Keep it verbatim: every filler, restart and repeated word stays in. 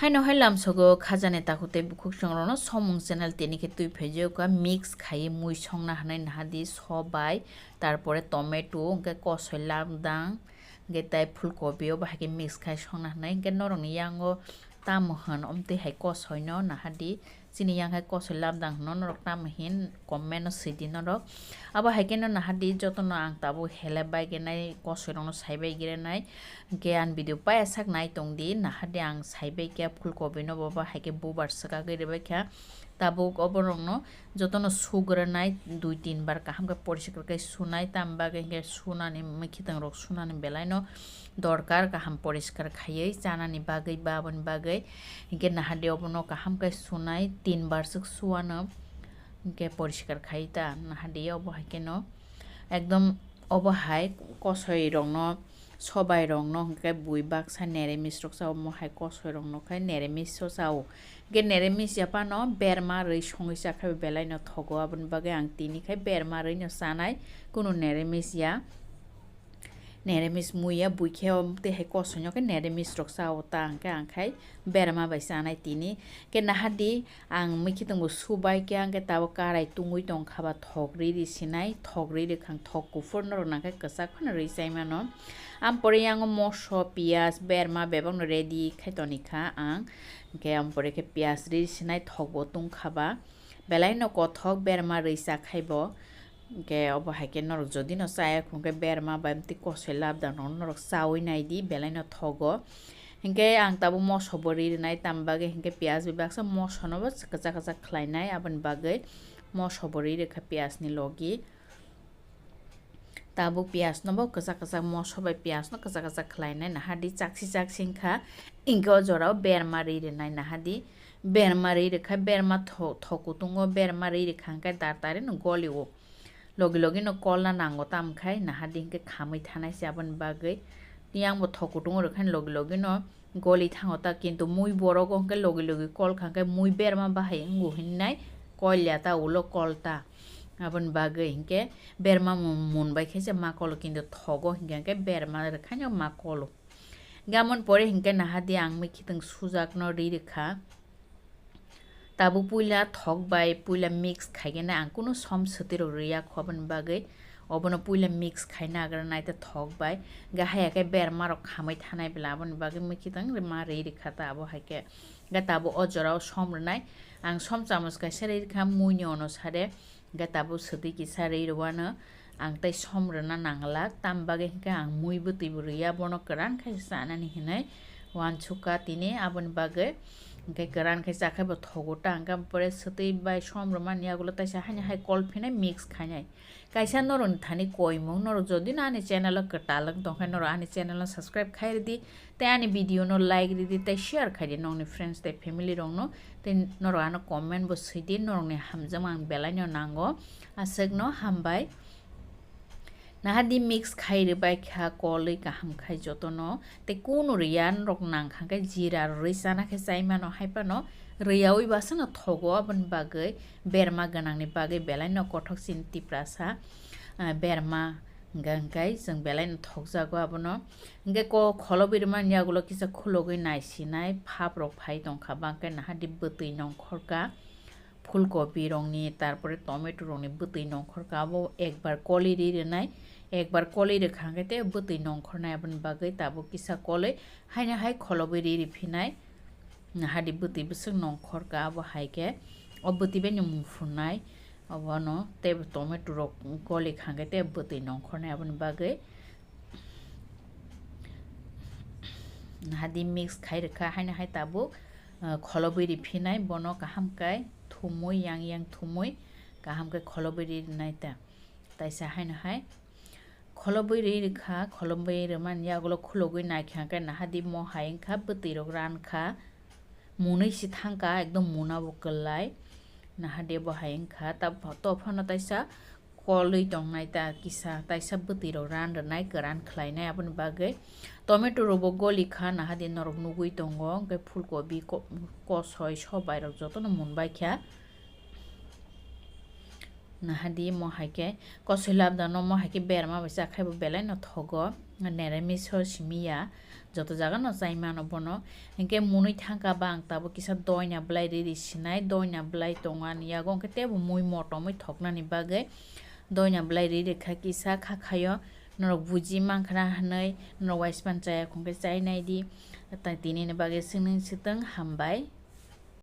Haino hai lamsogo khajani takhuk tei bukhuk chwng rokno somung channel tini khe twi phaijago mix khaiwi mui songna hinwi nahadi sobai, tarpore tomato, hwnkhe kosoi labdang, hwnkhe tei phulkobi o bahai khe mix khai songna hinwi. Hwnkhe norokni yango tamo hwn omtwi hai kosoino nahadi, chini yang hai kosoi labdang hwno norok tamo hin comment o swidi norok. Abo hai kheno nahadi jotono ang tabuk hele bai gwnai kosoi rokno saibai gwnai. Hwnkhe ang video paya sak nai tongdi, nahadi ang saibai khe phulkobi no bo bahai khe bubar swkagwi rwbaikha. Tabuk oborokno jotono sugranai dui tin bar kaham khe poriskar khe sunai, tamo bagwi hwnkhe sunani mwkhitwng rok sunani belaino dorkar kaham poriskar khaiwi chanani bagwi ba aboni bagwi. Hwnkhe nahadi obono kaham khe sunai tin bar swk suwano hwnkhe poriskar khai ta nahadi obo hai kheno ekdom obo hai kosoi rokno, sobai rokno hwnkhe bui baksa neramis rok cha, omo hai kosoi rokno khai neramis o cha o. Hwnkhe neramis ya phano berma rwi songwi cha khai belai no thogo, aboni bagwi ang tini khai berma rwi no chanai, kunu neramis ya. Neramis mui ya bui khe o tei hai kosoi no khe neramis rok cha o ta hwnkhe ang khai berma bai chanai tini. Khe nahadi ang mwkhitwng bo subai khe, ang khe tabuk karai tungwi tong kha ba thok riri sinai, thok riri khang thok kuphur norok nang khe kwchak phano rwi chai mano. Ampore yango moso, piyaj, berma bebak no ready khai toni kha ang. Hwnkhe ampore khe piyaj riri sinai thok bo tung kha ba. Belai no kothok berma rwi cha khai bo. Hwnkhe obo hai khe norok jodi no chaya khun khe berma bai amtwi kosoi labdang rok norok chawi nai di, belai no thogo. Hwnkhe ang tabuk moso bo ri rwnai, tamo bagwi hwnkhe piyaj bai baksa moso no bo kwchak kwchak khlai nai, aboni bagwi moso bo ri rwkha piyaj ni logi. Tabuk piyaj no bo kwchak kwchak moso bai piyaj no kwchak kwchak khlai nai, nahadi chaksi chaksi wngkha. Hwnkhe o jora o berma ri rwnai, nahadi berma ri rwkha, berma tho-, thok kutungo berma ri rwkha hwnkhe dar tari no goli o. Logi logi no kolna nango, tamo khai nahadi hwnkhe khamwi thanai se aboni bagwi. Yang bo thok kutungo rwkha logi logi no goli thango ta, kintu mui borok o hwnkhe logi logi kol kha hwnkhe mui berma bahai wngo hinwi nai kol ya ta, ulo kol ta. Aboni bagwi hwnkhe berma mun, mun bai khe se ma kolo, kintu thogo hwnkhe hwnkhe berma rwkha no ma kolo. Gamon pore hwnkhe nahadi ang mwkhitwng sujak no ri rwkha. Tabuk puila thok bai puila mix khaigena, ang kunu som swtwi rok rwya kho, aboni bagwi obono puila mix khaina agra nai ta thok bai. Hwnkhe haya khe berma rok khamwi thanai bwla, aboni bagwi mwkhitwng ma ri rwkha ta abo hai khe. Hwnkhe tabuk o jora o som rwnai, ang som chamos kaisa ri rwkha mui ni onusare. Hwnkhe tabuk swtwi kisa ri rwano ang tei som rwna nangla, tamo bagwi hwnkhe ang mui bwtwi bo rwya, bono kwran khe chanani hinwi uansukha tini, aboni bagwi hwnkhe kwran khe chakhe bo thogo ta, hwnkhe pore swtwi bai som rwmani yagulo taisa haino hai kol phinai mix khainai. Kaisa norokni thani koimung, norok jodi no ani channel o kwtal wng tongkhe norok ani channel no subscribe khai rwdi. Tei ani video no like ridi tei share khaidi nokni friends tei family rokno, tei norok ano comment bo swidi, norokni hamjakma ang belai no nango, aswk no hambai. Nahadi mix khai rwbai kha kolwi kaham khai jotono, tei kunu rwya norok nang kha khe jira rwrwi chana khe chai mano, hai phano rwyaui bwsano thogo, aboni bagwi berma gwnangni bagwi belai no kothok chini Tiprasa, ah, berma hwnkha hwnkhe chwng belai no thokjago abono. Hwnkhe kok kholobwi rwmani yagulo kisa khulogwi naisinai phap rok phai tongkha, bangkhe nahadi bwtwi nongkhorka, phulkobi rokni, tarpore tomato rokni bwtwi nongkhorka, abo ekbar kolwi ri rwnai, ekbar kolwi rwkha hwnkhe tei bwtwi nongkhornai, aboni bagwi tabuk kisa kolwi haino hai kholobwi ri riphinai. Nahadi bwtwi bwswk nongkhorka, abo hai khe o bwtwi bai no mung phunai, obono tei tomato rok goli kha hwnkhe tei bwtwi nongkhornai, aboni bagwi nahadi mix khai rwkha, haino hai tabuk, ah, kholobwi riphinai, bono kaham khe thumui, yang yang thumui kaham khe kholobwi ri rwnai ta. Taisa haino hai kholobwi ri rwkha, kholobwi rwmani yagulo khulogwi naikha hwnkhe nahadi mo hai wngkha bwtwi rok rankha, munui se thangkha ekdom muna bo kwlai, nahadi bo hai wngkha. Ta-, to phano taisa kolwi tongnai ta kisa, taisa bwtwi rok ran rwnai, kwran khlainai, aboni bagwi tomato rok bo goli kha, nahadi norok nugwi tongo, hwnkhe phulkobi ko-, kosoi sobai rok jotono munbai kha. Nahadi mo hai khe kosoi labdano mo hai khe berma bai cha khai bo belai no thogo. Neramis o simi ya, joto jaga no chai mano bono. Hinkhe munui thangka ba ang tabuk kisa doina bwlai riri sinai, doina bwlai tongo ani yago, hinkhe teibo mui motom oi thoknani bagwi doina bwlai riri kha kisa kha khaio. Norok buji mankha na hinwi norok waispan chaya khungkhe chai naidi. Tai tinini bagwi swngwi swtwng, hambai.